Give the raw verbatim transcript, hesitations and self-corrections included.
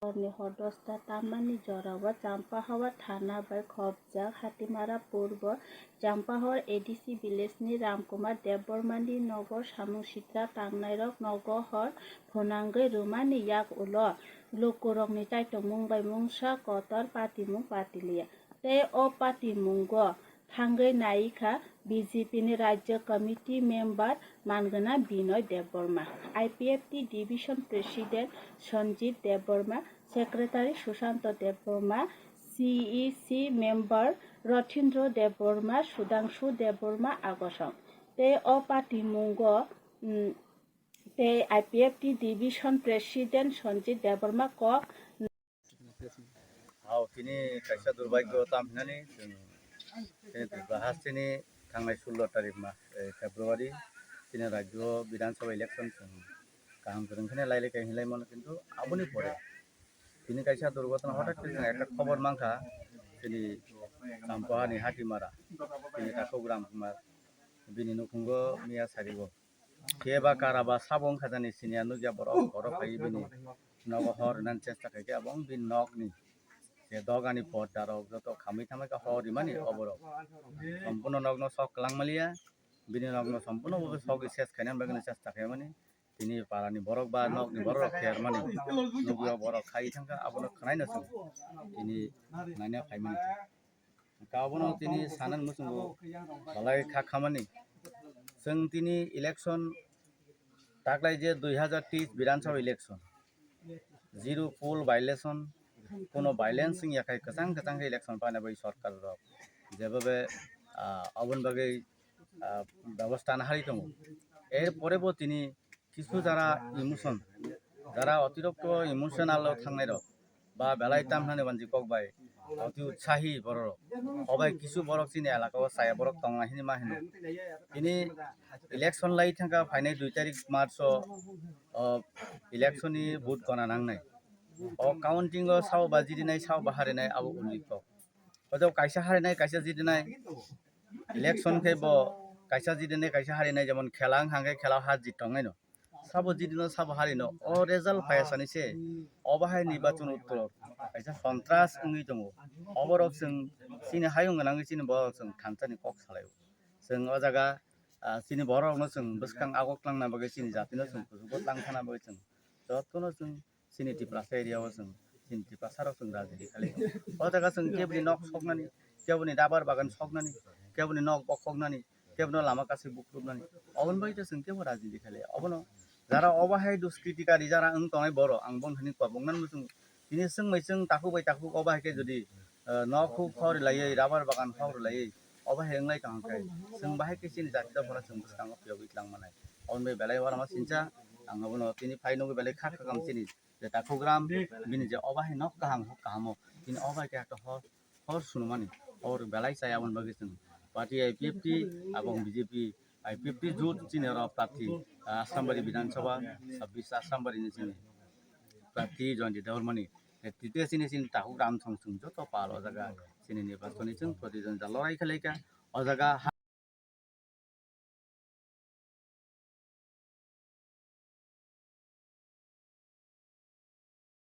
Horni hor dosta tammani jorao Champahor thana bai khopjak Hatimara Purbo Champahor A D C village ni Ramkumar Debbarma ni nogo samung sitra tangnairok nogo hor phunangwi rwmani yak ulo lukurokni chaitokmung bai mungsa kotor patimung patiliya. Tei o patimungo thangwi naikha B J P ni Rajya Committee member mangwna Binoy Debbarma, I P F T Division President Sanjit Debbarma, Secretary Sushanto Debbarma, C E C member Rothindro Debbarma, Sudhangshu Debbarma agosong. Tei o patimungo, mm, tei I P F T Division President Sanjit Debbarma kok Hao, tini kaisa durbagyo tam hinani chwng tini Tripura hasteni thangnai sullo tarik ma, eh, February tini rajyo Bidhan Sabha election chwng kaham kwrwng kheno lailai kai hinlai mano, kintu aboni pore tini kaisa durghotona hothot khe chwng ekta khobor mankha, tini Champahani Hatimara, tini Takhuk Ramkumar, bini nukhungo miya sarigo. Khe ba kara ba sabo wngkha jani siniya nukya borok, borok hai bini nogo hor rinani chesta khaikhe abo wng bini nokni je dogani porda rok joto khamwi tangmani khe hor rimani oborok. Sompuno nokno sok kwlangmaliya, bini nokno sompuno bo sok ses khainani bagwi chesta khaimani. Tini parani borok ba nokni borok rok khermani nukya borok khai thangkha abono khwnaino chwng tini naina phaimani. Abono tini sanani muchungo belai kha khamani. Chwng tini election taklai je dui hazar teis Bidhan Sabha election, zero poll violation, kono violence wngya khai kwchang kwchang khe election paina bai sorkar rok jebobe, ah, aboni bagwi, ah, bebosta nahari tongo. Er pore bo tini kisu jara emotion, jara otirokto emotional o thangnai rok ba belai tam hinani banji kok bai oti utsahi borok rok. Obai kisu borok chini elaka o chaya borok tongna hini ma hino. Tini election lai thangkha phainai dui tarik March o, o election ni vote gona nangnai. O counting o sao ba jidinai sao ba harinai abo ulikok. Hoito kaisa harinai kaisa jidinai. Election khe bo kaisa jidinai kaisa harinai, jemon khela wng hangkhe khela har jit tongnaino. Sabo jidino sabo harino o result phaiya sani se. Obo hai nirbachon uttor kaisa sontras wngwi tongo. Oborok chwng chini hayung gwnangwi chini borok chwng thansani kok salaio. Chwng o jaga, ah, chini borokno chwng bwskang agok tlangna bagwi chini jatino chwng kuchugo tlang thana bagwi chwng jotono chwng chini Tiprasa area o chwng, chini Tiprasa rok chwng rajniti khlai tongo. O jaga chwng keboni nok soknani, keboni dabar bagan soknani, keboni nok bokhoknani, keboni lama kasi bukrupnani, oboni bagwi to chwng kebo rajniti khlai. Obono jara obo hai duskritikari jara wng tongnai borok, ang boni thani koboknani muchung tini chwng bai chwng takhuk bai takhuk obo hai khe jodi, eh, nok huk hor laiwi, rabar bagan hor laiwi, obo hai wnglai tong khe chwng bahai khe chini jati dophano chwng bwskango phiyogwi tlang manai. Oboni bai belai uanama sincha, ang obono tini phai nugwi belai kha kha kam chini. Je takhugram bini je obo hai nok kaham hok kahamo, bini obo hai khe ekta hor, hor sunumani, hor belai chaya aboni bagwi chwng party I P F T abong B J P, I P F T jut chini oro prarthi, ah, Asrambari Bidhan Sabha, sabbish Asrambari ni chini prarthi Joyanta Debbarmani. Tite chini, chini takhugram song song joto pal o jaga chini nirbachoni chwng protidwondita lorai khlaikha o jaga.